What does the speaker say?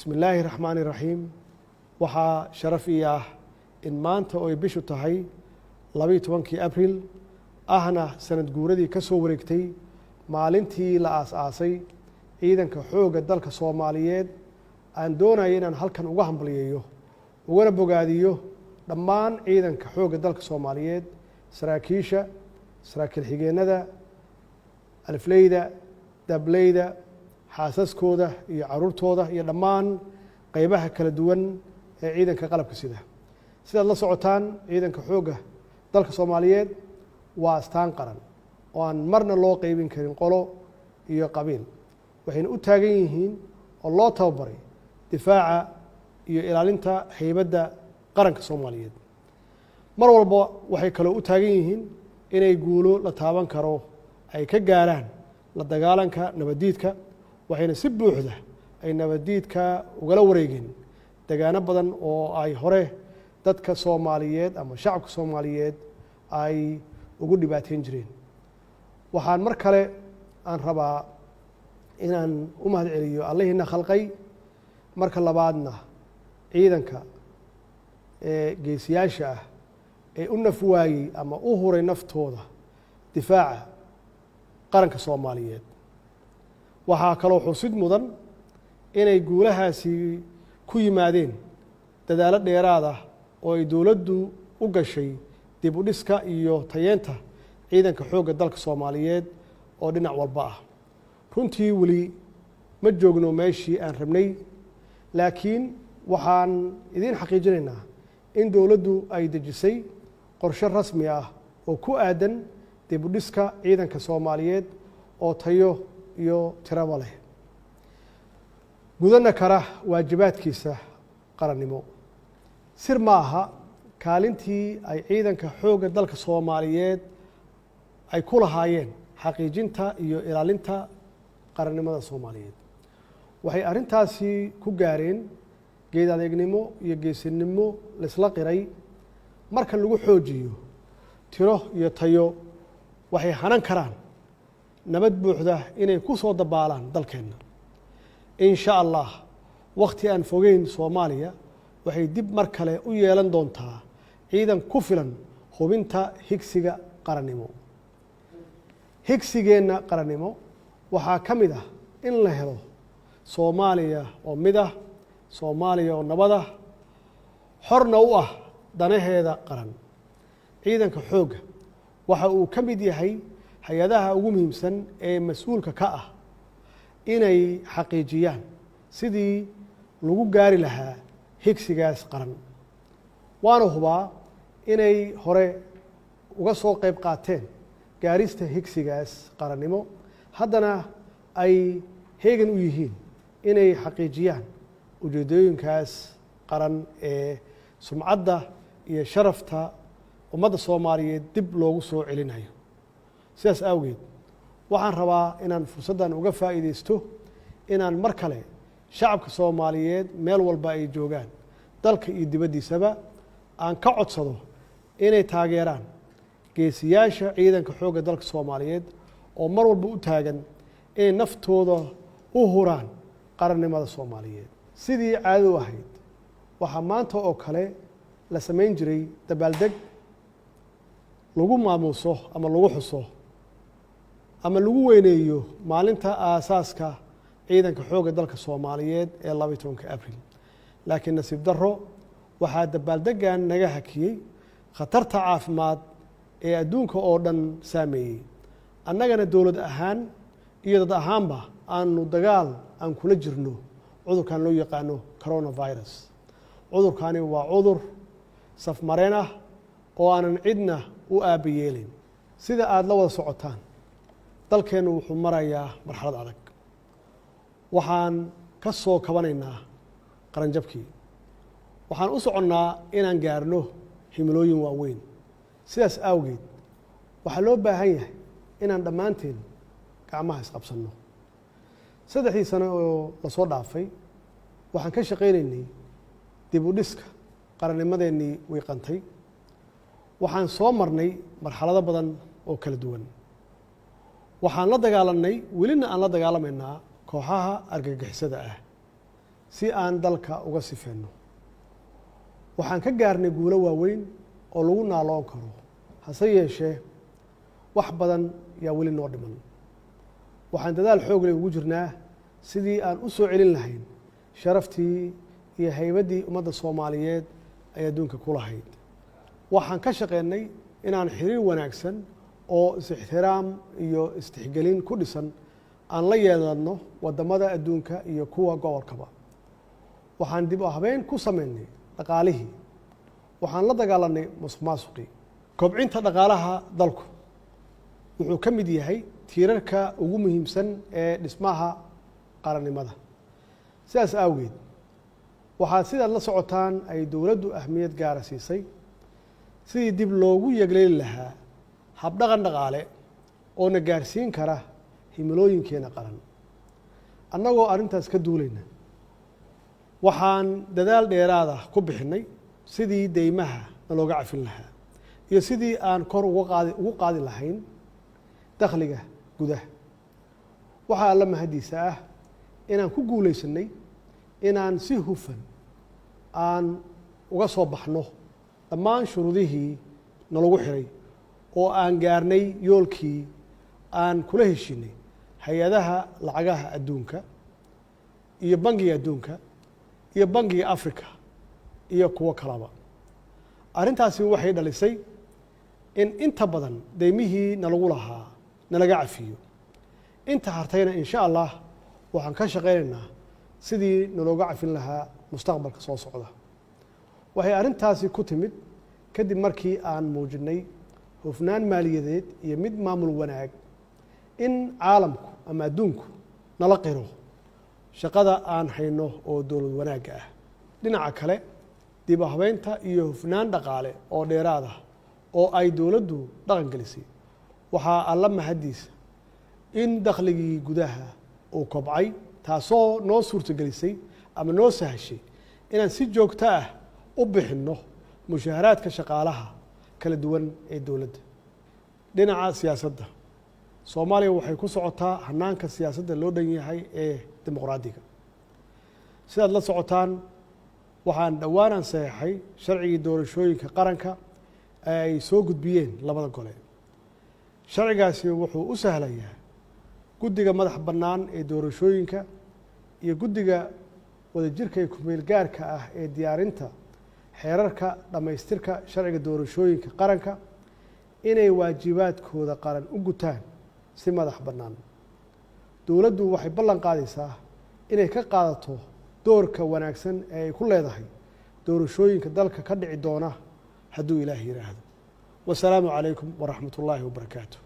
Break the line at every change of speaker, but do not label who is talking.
Bismi illaahi raxmaani raxiim. Waxaa sharaf ii ah in maanta oo ay bishu tahay 12-kii Abril, ahna sanad guuradii ka soo wareegtay maalintii la aas-aasay Ciidanka Xoogga Dalka Soomaaliyeed, aan doonaya inaan halkan uga hambalyeeyo ugana bogaadiyo dhammaan Ciidanka Xoogga Dalka Soomaaliyeed, saraakiisha, saraakiil xigeennada, alifleyda, dableyda, xaasaskooda iyo caruurtooda iyo dhammaan qeybaha kala duwan ee ciidanka qalabka sida. Sidaad la socotaan, Ciidanka Xoogga Dalka Soomaaliyeed waa astaan qaran oo aan marna loo qeybin karin qolo iyo qabiil. Waxayna u taagan yihiin oo loo tababaray difaaca iyo ilaalinta heybadda qaranka Soomaaliyeed. Mar walba waxay kaloo u taagan yihiin inay guulo la taaban karo ay ka gaaraan la dagaalanka nabaddiidka, waxayna si buuxda ay nabaddiidka ugala wareegeen degaano badan oo ay hore dadka Soomaaliyeed ama shacabka Soomaaliyeed ay ugu dhibaateyn jireen. Waxaan mar kale aan rabaa inaan u mahad celiyo Allihiina khalqay, marka labaadna ciidanka ee geesiyaasha ah ee u naf waayey ama u huray naftooda difaaca qaranka Soomaaliyeed. Waxaa kaloo xusid mudan inay guulahaasi ku yimaadeen dadaalo dheeraad ah oo ay dowladdu u gashay dib u dhiska iyo tayeenta Ciidanka Xoogga Dalka Soomaaliyeed oo dhinac walba ah. Runtii weli ma joogno meeshii aan rabnay, laakiin waxaan idiin xaqiijinaynaa in dowladdu ay dejisay qorshe rasmi ah oo ku aadan dib u dhiska ciidanka Soomaaliyeed oo tayo iyo tiraba leh, gudana kara waajibaadkiisa qarannimo. Sir ma aha kaalintii ay Ciidanka Xoogga Dalka Soomaaliyeed ay ku lahaayeen xaqiijinta iyo ilaalinta qarannimada Soomaaliyeed. Waxay arrintaasi ku gaareen geed adeegnimo iyo geesinimo laisla qiray. Marka lagu xoojiyo tiro iyo tayo, waxay hanan karaan nabad buuxda inay ku soo dabaalaan dalkeenna, in sha Allah. Wakhti aan fogeyn, Soomaaliya waxay dib mar kale u yeelan doontaa ciidan ku filan hubinta higsiga qarannimo. Higsigeenna qarannimo waxaa ka mid ah in la helo Soomaaliya oo mid ah, Soomaaliya oo nabad ah, xorna u ah danaheeda qaran. Ciidanka Xoogga waxa uu ka mid yahay hay-adaha ugu muhiimsan ee mas-uulka ka ah inay xaqiijiyaan sidii lagu gaari lahaa higsigaas qaran, waana hubaa inay hore uga soo qayb qaateen gaarista higsigaas qarannimo, haddana ay heegan u yihiin inay xaqiijiyaan ujeedooyinkaas qaran ee sumcadda iyo sharafta ummadda Soomaaliyeed dib loogu soo celinayo. Sidaas awgeed, waxaan rabaa inaan fursaddan uga faa'iidaysto inaan mar kale shacabka Soomaaliyeed, meel walba ay joogaan, dalka iyo dibaddiisaba, aan ka codsado inay taageeraan geesiyaasha Ciidanka Xoogga Dalka Soomaaliyeed oo mar walba u taagan inay naftooda u huraan qarannimada Soomaaliyeed. Sidii caadadu ahayd, waxaa maanta oo kale la samayn jiray dabaaldeg lagu maamuuso ama lagu xuso ama lagu weyneeyo maalinta aasaaska Ciidanka Xoogga Dalka Soomaaliyeed ee 12-ka Abril, laakiin nasiib darro waxaa dabaaldeggan naga hakiyey khatarta caafimaad ee adduunka oo dhan saameeyey, annagana dowlad ahaan iyo dad ahaanba aanu dagaal aan kula jirno cudurkan loo yaqaano coronavirus. Cudurkani waa cudur safmareen ah oo aanan cidna u aabba yeelin. Sida aada la wada socotaan, dalkeennu wuxuu marayaa marxalad adag. Waxaan ka soo kabanaynaa qaranjabkii, waxaan u soconnaa inaan gaarno himilooyin waaweyn. Sidaas awgeed, waxaa loo baahan yahay inaan dhammaanteen gacmaha isqabsanno. 3dii sano oo lasoo dhaafay waxaan ka shaqaynaynay dib u dhiska qarannimadeennii wiiqantay. Waxaan soo marnay marxalado badan oo kala duwan. Waxaan la dagaalanay, welina aan la dagaalamaynaa, kooxaha argagixisada ah. si aan dalka uga sifeenno. Waxaan ka gaarnay guulo waaweyn oo lagu naaloon karo, hase yeeshee wax badan yaa weli noo dhiman. Waxaan dadaal xoog leh ugu jirnaa sidii aan u soo celin lahayn sharaftii iyo haybaddii ummadda Soomaaliyeed ay adduunka ku lahayd. Waxaan ka shaqeynay inaan xiriir wanaagsan oo is-ixtiraam iyo istixgelin ku dhisan aan la yeelanno waddamada adduunka iyo kuwa gobolkaba. Waxaan dib u habeyn ku sameynay dhaqaalihii. Waxaan la dagaalanay musuq maasuqii. Kobcinta dhaqaalaha dalku wuxuu ka mid yahay tiirarka ugu muhiimsan ee dhismaha qarannimada. Sidaas awgeed, waxaa sidaad la socotaan ay dowladdu ahmiyad gaara siisay sidii dib loogu yegleeli lahaa habdhaqan dhaqaale oo na gaarsiin kara himilooyinkeena qaran. Annagoo arrintaas ka duulayna, waxaan dadaal dheeraada ku bixinnay sidii deymaha nalooga cafin lahaa iyo sidii aan kor ugu qaadi lahayn dakhliga gudaha. Waxaa Alla mahaddiisa ah inaan ku guulaysanay inaan si hufan aan uga soo baxno dhammaan shuruudihii nalagu xiray oo aan gaarnay yoolkii aan kula heshinay hay-adaha lacagaha adduunka iyo Bangiga Adduunka iyo Bangiga Africa iyo kuwo kalaba. Arrintaasi waxay dhalisay in inta badan deymihii nalagu lahaa nalaga cafiyo. Inta hartayna, insha Allah, waxaan ka shaqaynaynaa sidii nalooga cafin lahaa mustaqbalka soo socda. Waxay arrintaasi ku timid kadib markii aan muujinay hufnaan maaliyadeed iyo mid maamul wanaag, in caalamku ama adduunku nala qiro shaqada aan hayno oo dowlad wanaagga ah. Dhinaca kale, dib u habeynta iyo hufnaan dhaqaale oo dheeraad ah oo ay dowladdu dhaqan gelisay, waxaa Alla mahaddiisa in dakhligii gudaha uu kobcay, taasoo noo suurtogelisay ama noo sahashay inaan si joogto ah u bixinno mushaharaadka shaqaalaha kala duwan ee dowladda. Dhinaca siyaasadda, Soomaaliya waxay ku socotaa hanaanka siyaasadda loo dhan yahay ee dimuqraadiga. Sidaad la socotaan, waxaan dhowaanaan saxeexay sharcigii doorashooyinka qaranka ee ay soo gudbiyeen labada gole. Sharcigaasi wuxuu u sahlayaa guddiga madax bannaan ee doorashooyinka iyo guddiga wadajirka ee kumeel gaarka ah ee diyaarinta xeerarka dhammaystirka sharciga doorashooyinka qaranka inay waajibaadkooda qaran u gutaan si madax bannaan. Dowladdu waxay ballan qaadaysaa inay ka qaadato doorka wanaagsan ee ay ku leedahay doorashooyinka dalka ka dhici doona, hadduu Ilaah yidhaahdo. Wasalaamu calaykum waraxmat ullaahi wabarakaatu.